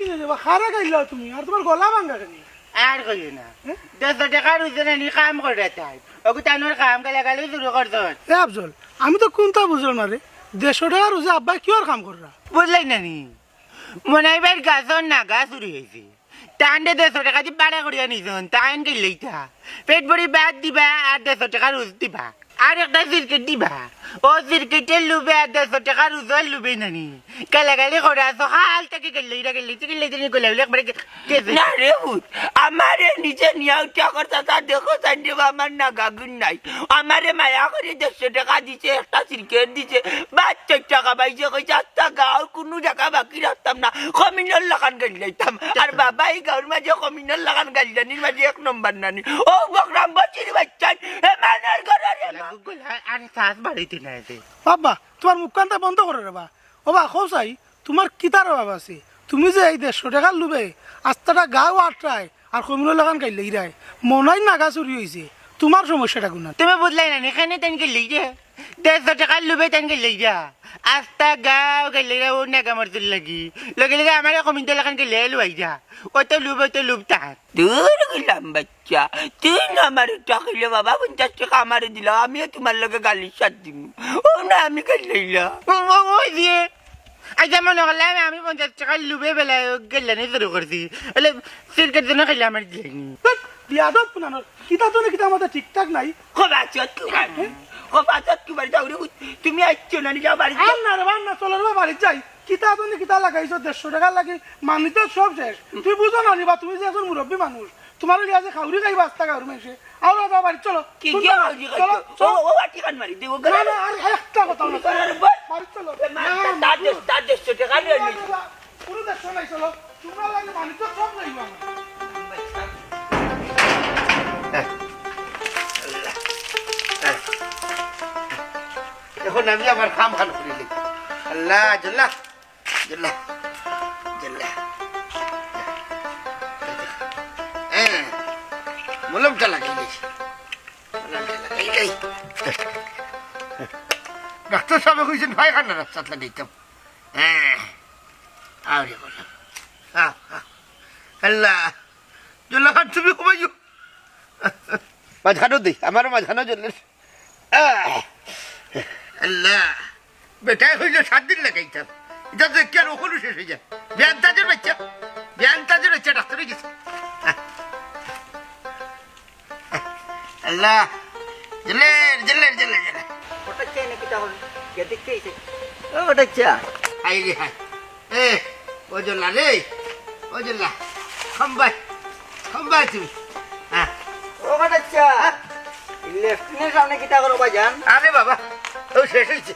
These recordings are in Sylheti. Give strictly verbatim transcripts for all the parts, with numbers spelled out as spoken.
কি রে বা, কারে গাইল্লাও তুমি? আর তুমার গলা ভাঙ্গা কেনে? আর কইও না। হে? দেড়শো টেকা রুজি নানি কাম করে তাই। ওগু তানর কাম গালাগালি শুরু করছইন। এ আফজল, আমি তো কুন্তা বুঝলাম না রে। দেড়শো টেকা রুজি আব্বায় কিওর কাম কররা? বুঝলায় নানি? মনাই ভাইর গাছর নাগা চুরি অইছে। তানরে দেড়শো টেকা দি ভাড়া করিয়া নিছইন, তাইন গাইল্লাইতা। পেট ভরি ভাত দিবা আর দেড়শো টেকা রুজ দিবা। আর একটা সিরকেট দিবা। ও সিরকেটর লুভে আর দেড়শো টেকা রুজর লুভে নানি। গালাগালি করা, সকাল থাকি গাইল্লাইরা, গাইল্লাইতে, গাইল্লাইতে নি গলা একবারে গে-, গেছে। না রে পুত, আমারে নিজে নিয়া উঠা করতা তা দেখো চাইন রে বা, আমার নাগাগুন নাই। আমারে মায়া করি দেড়শো টেকা দিছে, একটা সিরকেট দিছে, বাদ চাইর টেকা পাইছে, কইছে, "আস্তা গাঁও কুনু জাগা বাকি রাখতাম না, কমিনর লাখান গাইল্লাইতাম।" আর বাবা, ই গাঁওর মাঝে কমিনর লাখান গাইল্লানির মাঝে এক নম্বর নানি। ও বকরাম বসির বাচ্চান, এ মানর ঘরর এ মা। গুগল, আরে, আরে, শ্বাস বাড়াইতে না এতে। বাবা, তুমার মুখখানতা বন্ধ করো রে বা। ও বা, কও চাই, তুমার কিতার অভাব আছে? তুমি যে এই দেড়শো টেকার লুভে আস্তাটা গাঁও আটরায় আর কমিনর লাখান গাইল্লাইরায়, মনাইর নাগা চুরি অইছে, তুমার সমস্যাটা কুনান? তুমি বুঝলায় নানি, কেনে তাইন গাইল্লাইরা? দেড়শো টেকার লুভে তাইন গাইল্লাইরা। আস্তা গাঁও গাইল্লাইরা ও নাগা মরছর লাগি। লগে লগে আমারে কমিনর লাখান গাইল্লাইয়া লুয়াইরা। অত লুভ, অত লুভ তার। দূর গেলাম বাচ্চা, তুই না আমারে টাকাইলে বাবা, পঞ্চাশ টেকা আমারে দিলা, আমিও তুমার লগে গালির সাথ দিমু। ও না, আমি গাইল্লাইলাম। ও, ও, ওই যে, আচ্ছা, মনো করলাম আমি পঞ্চাশ টেকার লুভে বেলায় গাইল্লানি শুরু করছি। অইলে সিরকেট যেন খাইলে আমার দিলাইনি। ধ্যাৎ, বিয়াদব কুনানর। কিতা তো না কিতা আমাদের ঠিকঠাক নাই। খোবা চত কুমার। খোবা চত কুমার, যাও রে, তুমি আইছো না নি, যাও বাড়ি যাও। আর না রে বা, আর না, চলো রে বা, বাড়ি যাই। কিতা তো না কিতা লাগাইছো, দেড়শো টেকার লাগি, মানি তো সব শেষ। তুমি বুঝো না নি বা, তুমি যে একজন মুরব্বী মানুষ, তুমার লগে আছে খাউরি খাইবা আস্তা গাঁওর মানষে। আও, আও, যাও, বাড়ি চলো। কি সুন্দর। গিয়া হইলি চলো, কইছো? চলো। ও, ও, আটি কান মারি দে, ও না, গেল। না, আর একটা কথা না। তোর আর বল। বাড়ি চলো। এ, মা, না, তার না, দেশ, তার দেশ, ছোট কান না, হইলি। না, না, পুরো দেশ নাই, চলো। তুমরা লাগে মানি তো সব নাই আমার। এখন আমি আমার কাম খান করিলি। আল্লাহ, জল্লা। জেলা, জেলা। হ্যাঁ, মলমটা লাগাইলে। মলমটা লাগাইলে। ডাক্তার সাবে কইছইন পায়খানা রাস্তাত লাগাইতাম। হ্যাঁ, আরে বলো। আহ, আহ। আল্লাহ, জেলা খান তুমি ঘুমাইও। মাঝখানো দেই, আমারও মাঝখানো জেলের। আহ! আল্লাহ! বেটায় কইলো সাত দিন লাগাইতাম। ইটা তো একেবারে অখনউ শেষ অইযায়। বেআন্তাজর বাইচ্চা, বেআন্তাজর বাইচ্চা ডাক্তার অইগেছে। আহ! আল্লাহ! জেলের, জেলের, জেলের, জেলের। ওটা কে নাকি তাহলে? কে দেখতে এসে? ও, ওটা চা। হায় রে হায়। এ, ও জল্লা রে, ও জল্লা, হাম্বায়, হাম্বায় তুমি। হ্যাঁ। ও বাটাচ্চা, হ্যাঁ? লেফটিনের সামনে কিতা করো ভাইজান? আরে বাবা, ও শেষ অইছে।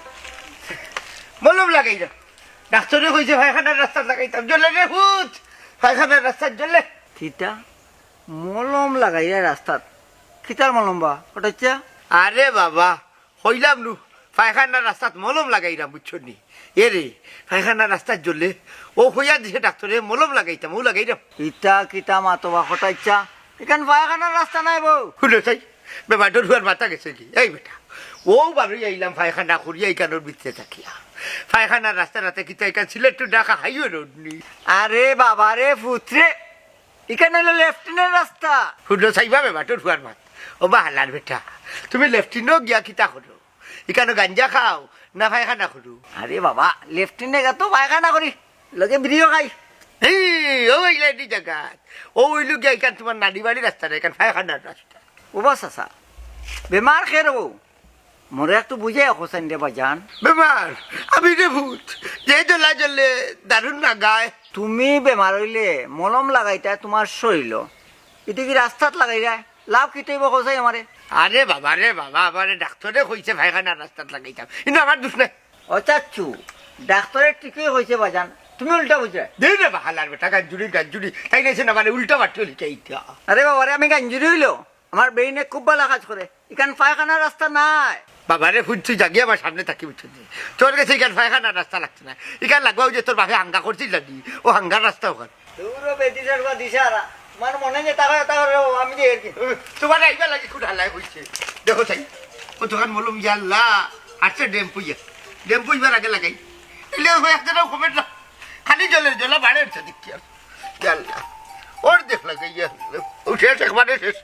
মলম লাগাইলাম। ডাক্তারে কইছে পায়খানার রাস্তাত লাগাইতাম। জেলে রে পুত, পায়খানার রাস্তাত জেলে। কিতা? মলম লাগাইয়া রাস্তাত? কিতার মলম বা? ওটা হচ্ছে? আরে বাবা, কইলাম নু, পায়খানার রাস্তাত মলম লাগাইরাম, বুঝছো নি? এ রে, পায়খানার রাস্তাত জেলে, ও কইয়া দিছে ডাক্তারে মলম লাগাইতাম, ও লাগাইরাম। ইতা কিতা মাতো বা কটাইচ্ছা? ইখান পায়খানার রাস্তা নায় বো। হুনো চাই, বেবাটর হুয়ার মাথা গেছে কি? এই বেটা, ও বারই আইলাম পায়খানা করিয়া ইখানর ভিতরে থাকিয়া। পায়খানার রাস্তা নাতে কিতা ইখান সিলেট to ঢাকা highway road নি? আরে বাবা রে পুত রে, ইখান অইলো লেফটিনের রাস্তা। হুনো চাইবা বেবাটর হুয়ার মাত। ও বা হালার বেটা, তুমি লেফটিনো গিয়া কিতা করো? ইখানো গাঞ্জা খাও না পায়খানা করো? আরে বাবা, লেফটিনে গিয়া তো পায়খানা করি, লগে বিড়িও খাই। এই, ও অইলে এটি জাগাত। ও অইলো গিয়া ইখান তুমার নানি বাড়ির রাস্তা না, ইখান পায়খানার রাস্তা। ও বা চাচা, বেমার কের ও? মোরে একটু বুঝাইয়া কওছাইন রে ভাইজান। বেমার? আমি রে পুত, যে জেলা জেলে দারুণ না গায়। তুমি বেমার অইলে মলম লাগাইতায় তুমার শরীলো, ইটা কি রাস্তাত লাগাইরায়? লাভ কিতা অইবো কওছাইন আমারে? আরে বাবা রে বাবা, আমারে ডাক্তারে কইছে পায়খানার রাস্তাত লাগাইতাম, কিন্তু আমার দুষ নাই। ও চাচ্চু, ডাক্তারে ঠিকই কইছে ভাইজান, তুমি উল্টা বুঝরায়। দেই রে বা হালার বেটা, গাঞ্জুরি, গাঞ্জুরি, তাই নাইছে না মানে উল্টা বাট্টি লিখাইতা। আরে বাবা রে, আমি গাঞ্জুরি অইলো? আমার ব্রেইনে খুব ভালা কাজ করে। ইখান পায়খানার রাস্তা নায়। বাবা রে, হুনছি জাগি আমার সামনে থাকি, বুঝছো নি? তোর গেছে ইখান পায়খানার রাস্তা লাগতো না। ইখান লাগবা অউ যে তোর বাপে হাঙ্গা করছিল না নি? ও হাঙ্গার রাস্তা ওখান। দূর ও বেটি সারবা দিশারা। তোমার মনে যে তাকায়, তাকায় রে, ও আমি যে এর কি? তোমার আইবা লাগি খুব হালাই কইছে। দেখো চাই, ও দোকান মলম ইয়া আল্লাহ, হাঁটছে ডেম্পু ইয়া। ডেম্পু ইবার আগে লাগাই। ইলে ও একজনও কমেন্ট না। খালি জেলের জেলা বাড়ে উঠছে দেখি আর। ইয়াল্লা, অর্ধেক লাগাইয়া, ও শেষ, একবারে শেষ।